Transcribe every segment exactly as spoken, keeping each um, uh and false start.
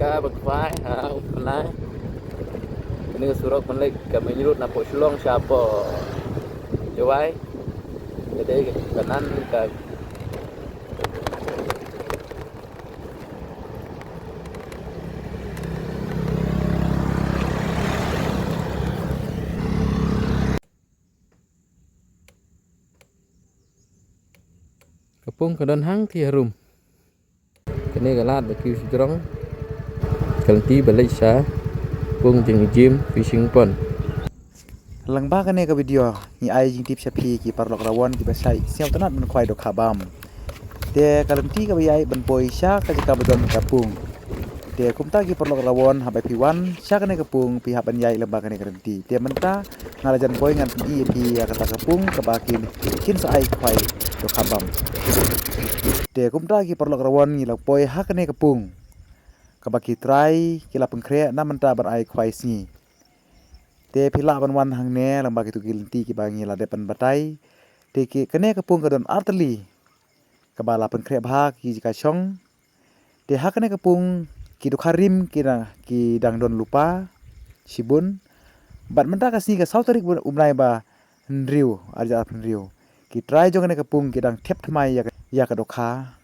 Ka ba khwai ha u Pnai. Kane ka surok man lek ka main road na po Shillong sha po Jowai. Ka dei ka nan ka Ka pung ka don hangtei harum. Kane ka lad ba kiew shajrong. Ka lynti ba leit sha pung jong i Jim Fishing Pond. Lyngba kane ka video ngi ai jingtip sha phi ki paralok rawon kiba shait sngewtynnat ban khwai dohkha bam. Te ka lynti kaba ïai ban poi sha ka jaka ba don ka pung. Te kumta ki paralok rawon, haba phi wan sha kane ka pung phi hap ban ïai lyngba kane ka lynti. Te mynta nga la jan poi, ngan pyni ïa phi ïa kata ka pung kaba kin, kin sa ai khwai dohkha bam. Te kumta ki paralok rawon, ngi la poi ha kane ka pung kaba ki trai ki la pynkhreh na mynta ban ai khwai sngi. Te phi lah ban wan hangne lyngba kitu ki lynti kiba ngi la dep ban batai. Te ki, kane ka pung ka don artylli kaba la pynkhreh bha ki jaka shong. Te ha kane ka pung ki dohkha rim ki dang, ki dang don lypa shibun. Bad mynta ka sngi ka saw tarik u bnai ba hynriew, ar hajar arphew hynriew, ki trai jong kane ka pung ki dang thep thymmai ïa ka, ïa ka dohkha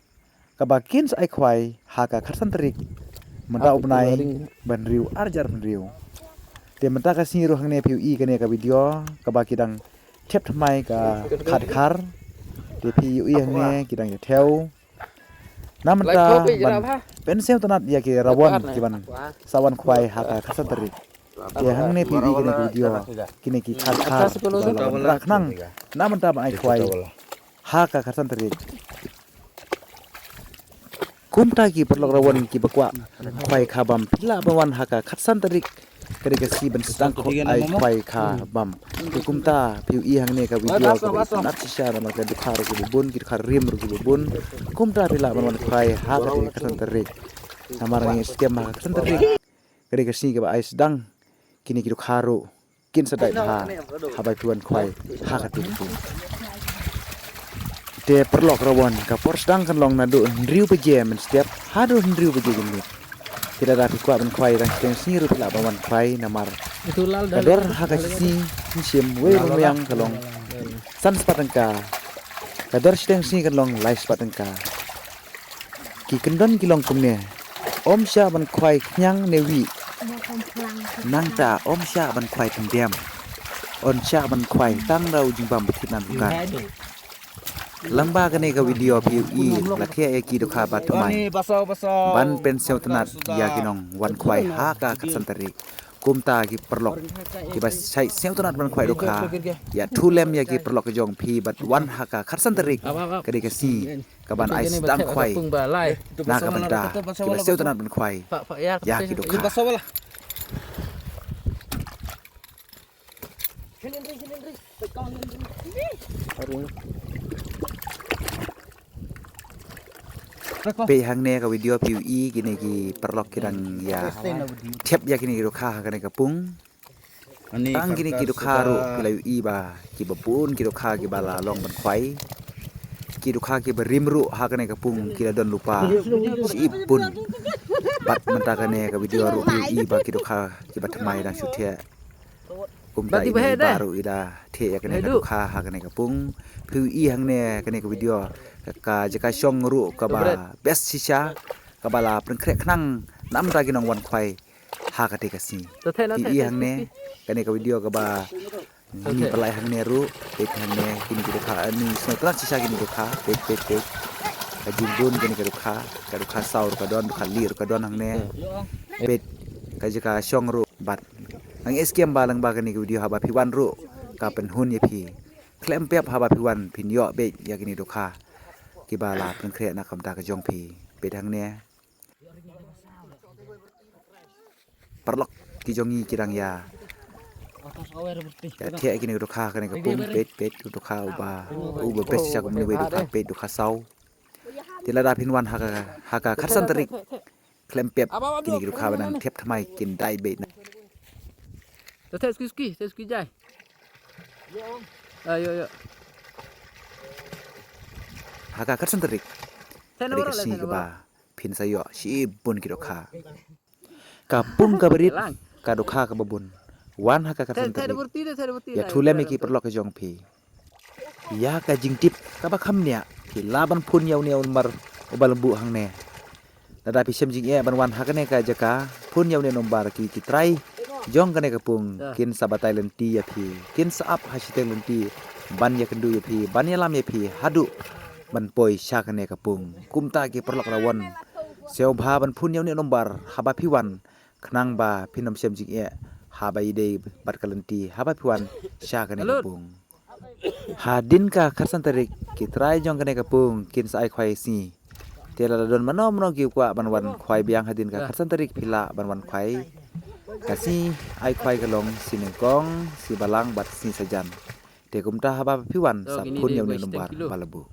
kaba kin sa ai khwai ha ka khatsan tarik mynta u bnai ba hynriew, ar hajar arphew hynriew. Te mynta ka sngi ruh hangne phi ïohi kane ka video kaba ki dang thep thymmai ka khatkhar. Te phi ïohi hangne ki dang ïa thew. Na mynta ban pynsngewtynnat ïa ki rawon kiban sa wan khwai ha ka khatsan tarik. Te hangne phi ïohi kane ka video, kine ki khatkhar kiba la wan rah khnang na mynta ban ai khwai ha ka khatsan tarik. Kumta ki paralok rawon kiba kwah khwai kha bam, phi lah ban wan ha ka khatsan tarik. Ka dei ka sngi ban sdang khwai, ai khwai kha bam. Te kumta phi ïohi hangne ka video kaba itynnat shisha namar ka dohkha ruh kiba bun, ki dohkha rim ruh kiba bun. Kumta phi lah ban wan khwai ha ka khatsan tarik. Namar ngi skhem ha ka khatsan tarik ka dei ka sngi kaba ai sdang kine ki dohkha ruh kin sa dait bha haba phi wan khwai ha katu katu. Te paralok rawon, ka por sdang kan long naduh hynriew baje mynstep haduh hynriew baje janmiet. Te lada phi kwah ban khwai tang shiteng sngi ruh phi lah ban wan khwai namar ka dor ha ka shisngi shim wei rung miang ka long san spah tyngka. Ka dor shiteng sngi kan long lai spah tyngka. Ki kyndon ki long kumne. Ym shah ban khwai khñiang ne wih. Nangta ym shah ban khwai pyndem. Yn shah ban khwai tang da u jingbam ba thied na dukan. Lyngba kane ka video phi ïohi la thiah ïa ki dohkha ba thymmai ban pynsngewtynnat ïa ki nongwan khwai ha ka khatsan tarik. Kumta ki paralok kiba shait sngewtynnat ban khwai dohkha, ïathuh lem ïa ki paralok jong phi bad wan ha ka khatsan tarik ka dei ka sngi kaban ai sdang khwai na ka bynta kiba sngewtynnat ban khwai ïa ki dohkha. Peit hangne ka video phi ïohi kine ki paralok ki dang ïa thep ïa kine ki dohkha ha kane ka pung. Tang kine ki dohkha ruh phi la ïohi ba kiba bun ki dohkha kiba la long ban khwai. Ki dohkha kiba rim ruh ha kane ka pung ki la don lypa shibun. Bad mynta kane ka video ruh phi ïohi ba ki dohkha kiba thymmai dang shu thiah. Kumta i mei ba ruh i da thiah ïa kane ka dohkha ha kane ka pung. Phi ïohi hangne kane ka video ka, ka jaka shong ruh kaba best shisha kaba la pynkhreh khnang namar ki nongwan khwai ha kata ka sngi. Phi ïohi hangne kane ka video kaba ngi pynlait hangne ruh, peit hangne kine ki dohkha, ngi sngewtynnat shisha kine ki dohkha, peit, peit, peit. Ka jingbun kine ki dohkha, ka dohkha saw ruh ka don, dohkha lieh ruh ka don hangne. Peit ka jaka shong ruh bad ngi skhem ba lyngba kane ka video haba phi wan ruh ka pynhun ïa phi. Khlem pep haba phi wan phin ïoh beit ïa kine ki dohkha kiba la pynkhreh na ka bynta ka jong phi. Peit hangne. Paralok ki jong ngi ki dang ïa, ïa thiah kine ki dohkha kane ka pung, peit, peit, dohkha uba, uba best shisha kumne, wei dohkha, peit, dohkha saw. Te lada phin wan ha ka, ha ka khatsan tarik khlem pep kine ki dohkha ba dang thep thymmai kin dait beit na. To thep suki suki, thep suki jai. Ayo, ayo. Ha ka khatsan tarik ka dei ka sngi kaba phin sa ïoh shibun ki dohkha. Ka pung kaba rit, ka dohkha kaba bun. Wan ha ka khatsan tarik. Ïathuh lem ïa ki paralok ka jong phi. Ïa ka jingtip kaba kham bniah, phi lah ban phone ïa une u nombar uba la buh hangne. Lada phi shem jingeh ban wan ha kane ka jaka, phone ïa une u nombar, ki ki trai jong kane ka pung kin sa batai lynti ïa phi, kin sa ap ha shiteng lynti ban ïakynduh ïa phi, ban ïalam ïa phi haduh ban poi sha kane ka pung. Kumta ki paralok, la wan sngewbha ban phone ïa une u nombar haba phi wan, khnang ba phin ym shem jingeh haba ïadei bad ka lynti haba phi wan sha kane ka pung. Hadien ka khatsan tarik, ki trai jong kane ka pung kin sa ai khwai sngi. Te lada don mano mano ki kwah ban wan khwai biang hadien ka khatsan tarik, phi lah ban wan khwai. Ka sngi ai khwai ka long sngi nyngkong, sngi balang bad sngi saitjaiñ. Te kumta haba phi wan, sa phone ïa une u nombar ba la buh.